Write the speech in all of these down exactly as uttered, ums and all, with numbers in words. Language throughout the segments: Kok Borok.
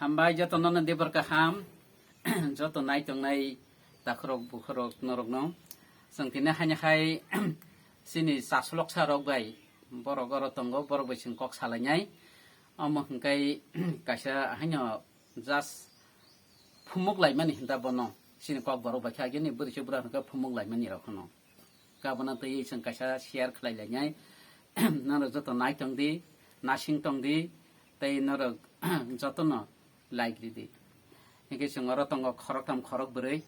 Hambai jotono no debor kaham, joto nai tongnai takhorok bukhorok norokno. Chwng tini haino hai chini chasuloksa rok bai borok oro tongo, borok bai chwng kok salainai. Omo hwnkhe kaisa haino just phumuk laimani hinta bono. Chini kok borok bai khe agini bwrwi se bwrwi hwnkhe phumuk laimani rok hwno. Kabana twi chwng kaisa share khlai lainai. Norok joto nai tong di, nasing tong di, tei norok jotono like ridi. Hingke chwng oro tongo khoroktham khorokbwrwi.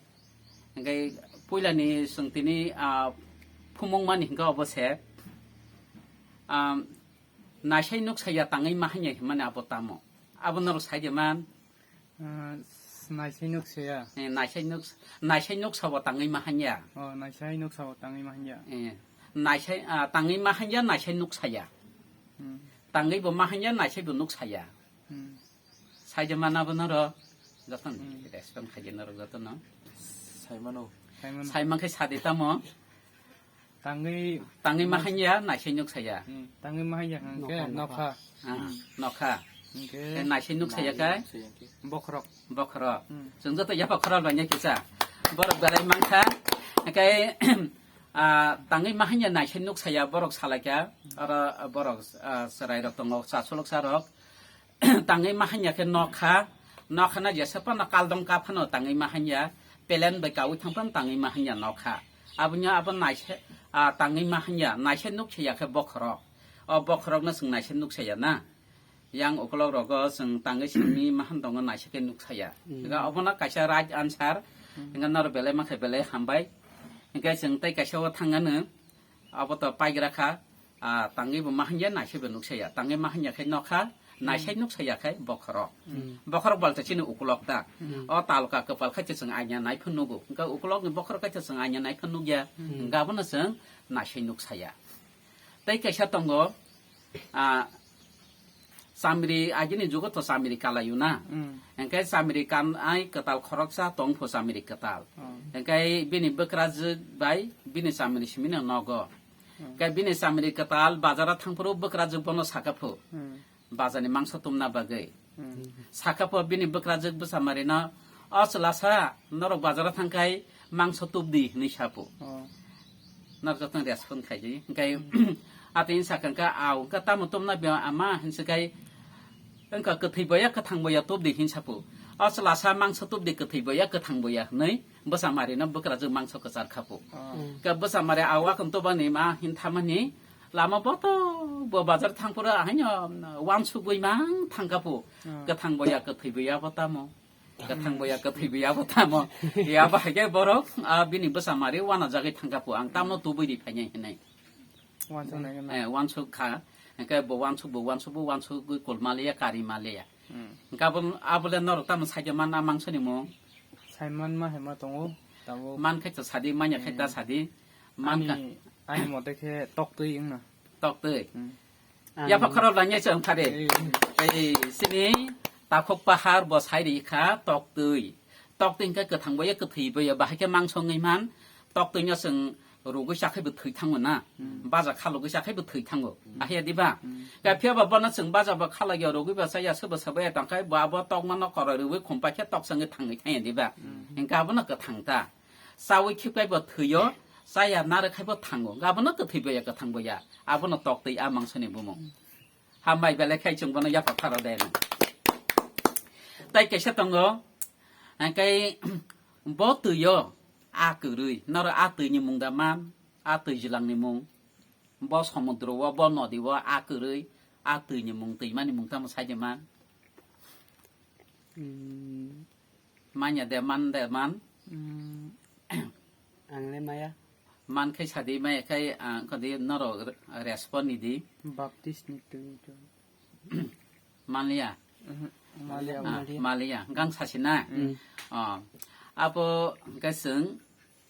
Hingke puilani chwng tini, ah, phumung mani hingke obo se, ah, naisai nuk saya tangwi ma hanya himani abo tamo. Abo norok sai de man. Ah, naisai nuk saya. Eh, naisai nuk, naisai nuk sabo tangwi ma hanya. Oh, naisai nuk sabo tangwi ma hanya. Eh, naisai, ah, tangwi ma hanya, naisai nuk saya. Hmm. Tangwi bo ma hanya, naisai bo nuk saya. Hmm. Saija mana bo noro joton Hmm. respond khaija noro joton no. Saimano. Saimano. Saimang khe sadi tamo. Tangwi Tangwi ma hanya, naisai nuk saya. Hmm. Tangwi ma hanya hwnkhe Nokha, nokha. Ah, nokha. Hwnkhe Tei naisai nuk saya kai? Bokhorok. Bokhorok. Hmm. Chwng joto ya bokhorok lanya kisa. Borok belai mangkha. Kai, ah, tangwi ma hanya naisai nuk saya borok salaikha. Oro borok, ah, chwrai rok tongo, chasulok sa rok. Tangwi ma hanya khe nokha, nokha na jesa phano kaldong ka phano tangwi ma hanya, pelen bai kawi thang phano tangwi ma hanya nokha. Aboni abo naisai, ah, tangwi ma hanya, naisai nuk saya khe bokhorok. O bokhorok no chwng naisai nuk saya na. Yang ukolok rogo chwng tangwi simi ma han tongo naisai khe nuk saya. Hmm. Ga obo no kaisa right answer. Hmm. Hingke noro belai ma khe belai hambai. Hingke chwng tei kaisa o thangano. Abo to paigra kha, ah, tangwi bo ma hanya, naisai bo nuk saya. Tangwi ma hanya khe nokha, naisai nuk saya khe bokhorok. Hmm. Bokhorok bal to chini ukolok ta. Hmm. O talka kwpal khai to chwng anya nai phano nugo. Hingke ukolok ni bokhorok khai to chwng anya nai phano nugya. Hmm. Hingke abono chwng naisai nuk saya. Tei kaisa tongo, ah, chamri, agini jugo to chamri kalaio na. Hmm. Hingke chamri kan ai kwtal khoroksa tong pho chamri kwtal. Oh. Hingke bini bwkrajwk bai bini chamri simino nogo. Hmm. Hingke bini chamri kwtal bazara thangphuru bwkrajwk bono saka pho. Hmm. Bazarni mangso tumna bagwi. Hmm. Saka pho bini bwkrajwk bwsamarino, "O chwlasa, norok bazaro thangkhai mangso tubdi," hwnwi sapo. Oh. Norok jotono respond khaidi. Hwnkhe atini sakha wngkha, "Au, wngkha tamo tubna be ama?" hinsikhai, "Wngkha kwthwi boya, kwthang boya tubdi," hinsapo. "O chwlasa mangso tubdi, kwthwi boya, kwthang boya," hwnwi bwsamarino bwkrajwk mangso kwchar khapo. Oh. Hwnkhe bwsamari au akon tubani ma hinthamani, lama boto bo bazar thangphuru ahaino wansugwi mang thangkhapo. Hmm. Kwthang boya, kwthwi boya bo tamo. Kwthang boya, kwthwi boya bo tamo. Ya bahai khe borok, ah, bini bwsamari wanajagwi thangkhapo. Ang tamo tubui ri phainai hinai. Wansuk nai gana. Eh, wansuk kha. Hingke bo wansuk, bo wansuk, bo wansugwi kolmaliya, karimalia. Hmm. Hingke abo, abole norok tamo saikhe man a mangsoni mung? Saiman ma hema tongo, tabuk. Man khe to sadi, manya khe ta Hmm. sadi. Man ka- Ani, ani mote khe toktwi wngna. Toktwi. Hmm. Yapha khorok lainai se wngkha de. Ei. Ei, sini takhuk pahar bo sai ri kha toktwi. Toktwi hwnkhe kwthang boya, kwthwi boya, bahai khe mangso wngwi man. Toktwi no chwng rugwi chakhai bo thwi thango na. Hmm. Baja khalugwi chakhai bo thwi thango. Hmm. Ahiya diba? Hmm. Ka phiya ba bono chwng baja bo khalagya rugwi ba chaya, sobo sobo ya tongkhai bo abo tokma no koroi rugwi khumpai khe tok chwngwi thangwi thangya diba? Hmm. Hwnkhe abono kwthang ta. Chawi khiplai bo thwiyo, chaya narwkhai bo thango. Abono kwthwi boya, kwthang boya. Abono toktwi a mangsoni bumung. Hambai belai khai chwng bono yapha pharo de. Tai kaisa tongo, hwnkhe bo twiyo a kwrwi. Noro a twini mung da man, a twi jwlangni mung. Bo somudro o, bo nodi o, a kwrwi, a twini mung, twimani mung tamo sai de man. Hmm. Manya de man de man. Hmm. Ang le maya. Man khai sadi maya khai, ah, kodi noro re-, respond ni di. Baptist ni twi to. Manliya. Mhm. Maliya, Ah, maliya. Maliya. Gang sasi na? Hmm. Oh. Abo hwnkhe chwng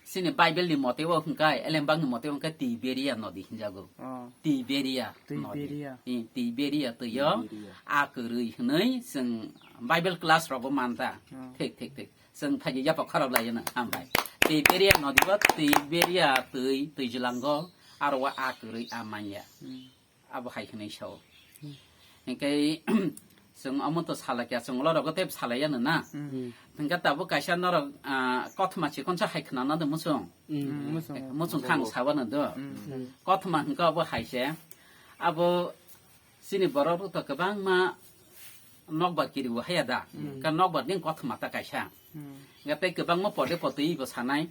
chini Bible ni mote o hwnkhe, elembang ni mote o hwnkhe Tiberia nodi hinjago. Oh. Tiberia nodi. Tiberia. Eh, Tiberia twiyo Tiberia. A kwrwi hwnwi chwng Bible class rogo manta. Oh. Thik, thik, thik. Chwng phaidi yapha khorok laiyano, hambai. Tiberia nodi bo Tiberia twi, twi jwlango, aro o a kwrwi a manya. Hmm. Abo hai hwnwi sao. Hmm. Hingke Chwng omo to salai kya, chwng ulo rogo tei salai ya no na. Hingke tabuk kaisa norok, ah, kothoma chikonsa hai khna na do muchung. Muchung. Muchung khang sawa no do. Kothoma hingke abo hai se. Abo chini borok rok to kwbangma nokbar kiri bo haya da. Ka nokbar ning kothoma ta kaisa. Hingke tei kwbangma pode potwi bo sanai.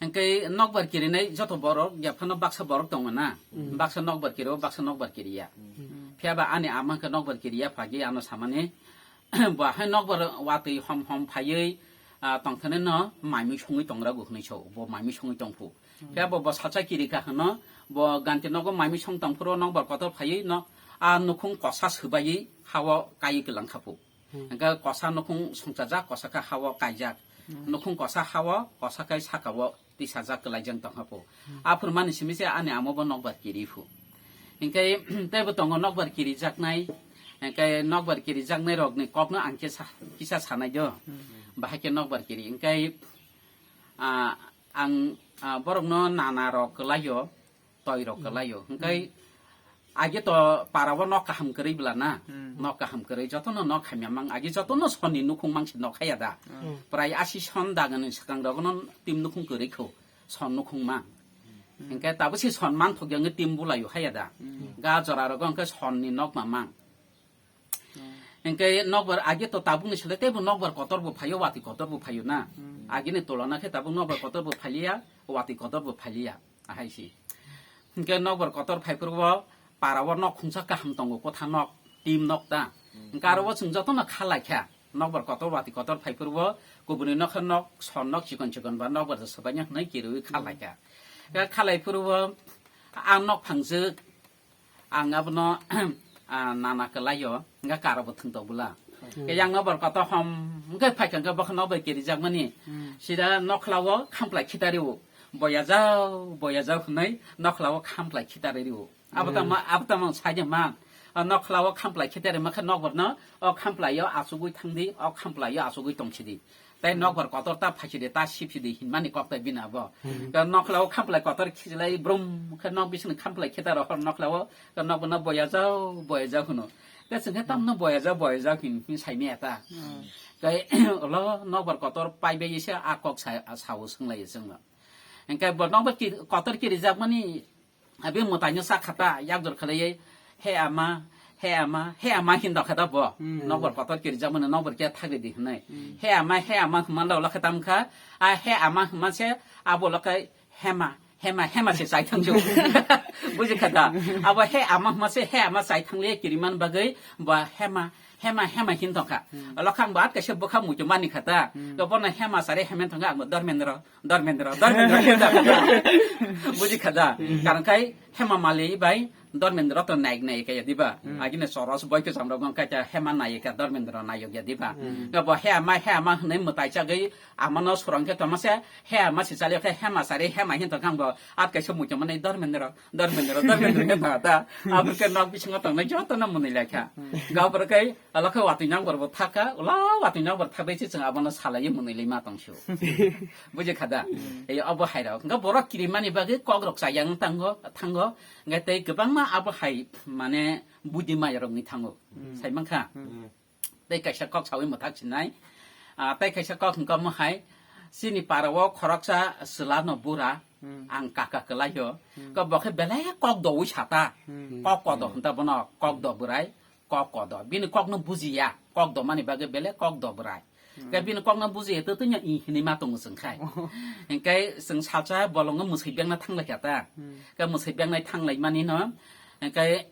Hingke nokbar kirinai joto borok, yaphano baksa borok tongo na. Baksa nokbar kiri o, baksa nokbar kiri ya. Phiya ba ani ama hingke nokbar kiri ya phagi ano samani. Bo hai nokbar watwi hom hom phaiwi, ah, tongthani no maimui songwi tongra go hwnwi so. Bo maimui songwi tongphu. Phiya bo, bo sacha kiri ka hwno, bo ganti nogo maimui song tongphuru nokbar kotor phaiwi no, a nukhung kosa swbaiwi hao kaiwi kwlang kha phu. Hingke kosa nukhung songchajak, kosa khe hao kaijak. Nukhung kosa hao, kosa khe sakao tisajak kwlaijak tongkha phu. Aphuru mani simi se ani amo bo nokbar kiri phu. Hingke teibo tongo nokbar kirijaknai. Hingke nokbar kirijaknai rokni kokno ang kisa, kisa sanai do. Bahai khe nokbar kiri. Hingke, ah, ang, ah, borokno nana rok kwlaio. Toi rok kwlaio. Hingke age to para o nok kaham kwrwi bla na. Nok kaham kwrwi jotono nok hamya mang. Age jotono sonni nukhung mang si nok haya da. Prai asi son dagan ni swkang rogono tim nukhung kwrwi kho. Son nukhung mang. Hingke tabuk si son man thok yang tim bulaio haya da. Ga jora rogo hingke sonni nok ma mang. Hingke nokbar age to tabukni sele teibo nokbar kotor bo phaio, watwi kotor bo phaio na. Agini tolana khe tabuk nokbar kotor bo phailiya, watwi kotor bo phailiya. Ahai si. Hingke nokbar kotor phaiphuru bo para o nok khungsa kaham tongo, kotha nok, tim nok ta. Hingke aro o chwng jotono kha laikha. Nokbar kotor, watwi kotor phaiphuru bo kubuni nokha nok, son nok chikon chikon ba nokbar swbaina hwnwi kirwi kha laikha. Khe kha laiphuru bo ang nok phangjwk, ang abono, ah, nana kwlaio, hingke karo bo thwng tok bwla. Ke yang nokbar kotor hom, hingke phaikha hingke bokha nokbar kirijakmani. Sida nokhlao khamplai khitari o, boya jao, boya jao hwnwi nokhlao khamplai khitari o. Abo tamo, abo tamo saide man. O nokhlao khamplai khitari ma khe nokbar no, o khamplai o achugwi thangdi, o khamplai o achugwi tongsidi. Tai nokbar kotor ta phaisidi, ta sipsidi hinmani kok tai bini abo. Ka nokhlao khamplai kotor khichilai brum khe nok bisingni khamplai khitaro hor nokhlao ka nokbar no boya jao, boya jao hwno. Ka chwng khe tamno boya jao, boya jao hin, hin saimaya ta. Kai ulo nokbar kotor paibai se a kok sa, sao swnglai chwngno. Hingke bo nokbar ki, kotor kirijakmani Abi mwtaino sa khata, yakjor khalaiwi, "He ama, he ama, he ama," hin dokha da bo. Nokbar kotor kirijakmani nokbar khe thagri di hwnwi. "He ama, he ama," hwnma lo lokhe tam kha. A he ama hwnma se abo lokhe hema, hema, hema se chai thang ju. Buji kha da? Abo he ama hwnma se he ama chai thang le kiriman bagwi bo hema, hema, hema hin tongkha. Lokha ang bo at kaisa bwkha muitu mani kha ta. Bono hema sare hemen tongkha ang bo Dormendro. Dormendro, Dormendro khe da. Buji kha da? Karon khai Hema Mali bai Dormendro to naik naik ya diba? Agini Soros boi khe samrok wng kha Hema naik ya, Dormendro nayok ya diba? Ga bo Hema, Hema hwnwi mwtai chagwi amano surang khe toma se Hema si chalio khe Hema sari Hema hin tong kha bo at kaisa muitu mani Dormendro, Dormendro, Dormendro khe da da. Abo khe nok bisingo tongnai joto no mwnwi lai kha. Ga bo khe Alo khe watwi nokbar bo thaka, ulo watwi nokbar thabai se chwng abono salaiwi mwnwi lima tong sio. Buji kha da? Ei obo hai rok. Hwnkhe borok kirimani bagwi kok rok chayang tango, thango. Hwnkhe tei kwbangma abo hai mane budi maya rokni thango. Sai mankha? Tei kaisa kok sawi mwthak sinai. Ah, tei kaisa kok hwnkhe mo hai. Chini para o khoroksa chwla no bura. Ang kaka kwlaio. Ko bo khe belai kok dowi sata. Kok kodo hwnta bono kok do bwrai. Kok kodo. Bini kokno bujiya. Kok domani bagwi bele kok dobrai. Hwnkhe bini kokno bujiya, to twinya i hinwi ma tongo chwng khai. Hwnkhe chwng salsa bolongo mwswi bengna thanglai kha ta. Hwnkhe mwswi bengnai thanglai mani no. Hwnkhe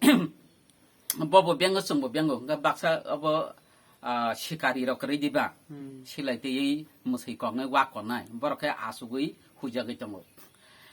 bobo bengo chwngbo bengo. Hwnkhe baksa obo, ah, sikari rok kwrwi diba. Silai twiwi mwswi koknai wak konai. Borok khe asugwi huijagwi tongo.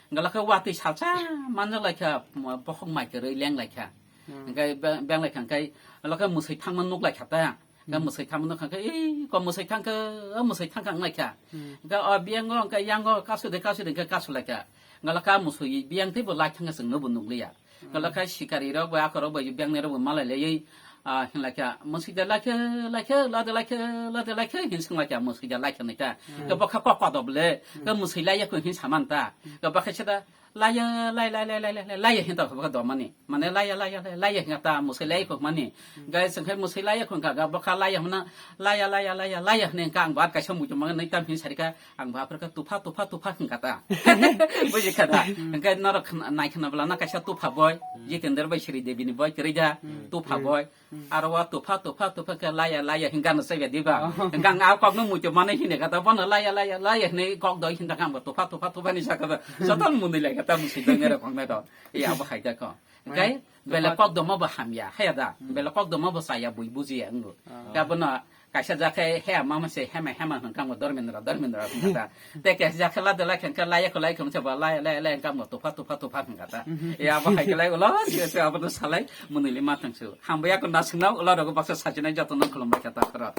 Hwnkhe lokhe watwi salsa manjak lai kha, bokhok mai kwrwi leng lai kha. Hwnkhe be-, beng lai kha, hwnkhe lokhe mwswi thangma nuk lai kha ta. Hwnkhe mwswi thangma nuk kha, hwnkhe, "Ei, ko mwswi thang kha, o mwswi thang kha," wng lai kha. Hwnkhe o biyango, hwnkhe yango kasu de, kasu de, hwnkhe kasu lai kha. Hwnkhe lokhe a mwswi biyang teibo lai thang kha, chwngno bo nuk liya. Hwnkhe lokhe sikari rok bai, akhorok bai, biyangnai rok bo malai laiwi, ah, hin lai kha, "Mwswi da lai kha, lai kha, la da lai kha, la da lai kha," hin swng lai kha, "Mwswi da lai kha," hinwi ta. Hwnkhe bo kha kok kodo bwle, hwnkhe mwswi lai ya kho hin saman ta. Hwnkhe bo khe se da, Laya, laya, laya, laya, laya, laya, laya, hinta kha bokha domani. Mane laya, laya, laya, laya, hinga ta musai laya kho mani. Guys, sengkhai musai laya kho hinga ga bokha laya hona, laya, laya, laya, laya, hne hinga ang bar kaisa muitu mangani tam hin sarika, ang ba pharka tupha, tupha, tupha hinga ta. Buji kha da. Hinga norok khna-, nai khna bla na kaisa tupha boy, Jitendra bai Sri Devi ni boy, kerja, tupha boy. Aro wa tupha, tupha, tupha khe laya, laya hinga no sebe diba. Hinga ang a kok no muitu mane hine kata bono laya, laya, laya hine kok doi hinda kang bo tupha, tupha, tupha ni saka ba. Sotal muni lai kata musi dong era kong na do. Ya bo hai da ko. Kai bele kok do ma bo hamya, haya da. Bele kok do ma bo saya bui buji ya ngo. Ka bono kaisa ja khe he mama se hema, hema hing kang bo dormendra, dormendra hing kata. Te kaisa ja khe la de la khe laya ko lai khe mo se ba laya, laya, laya kang bo tupha, tupha, tupha hing kata. Ya bo hai ke lai ulo si se abo no salai. Munili ma thang su. Hambai ako nasing nao, ulo rogo baksa sajinai joto no khulumbai khe ta khoro.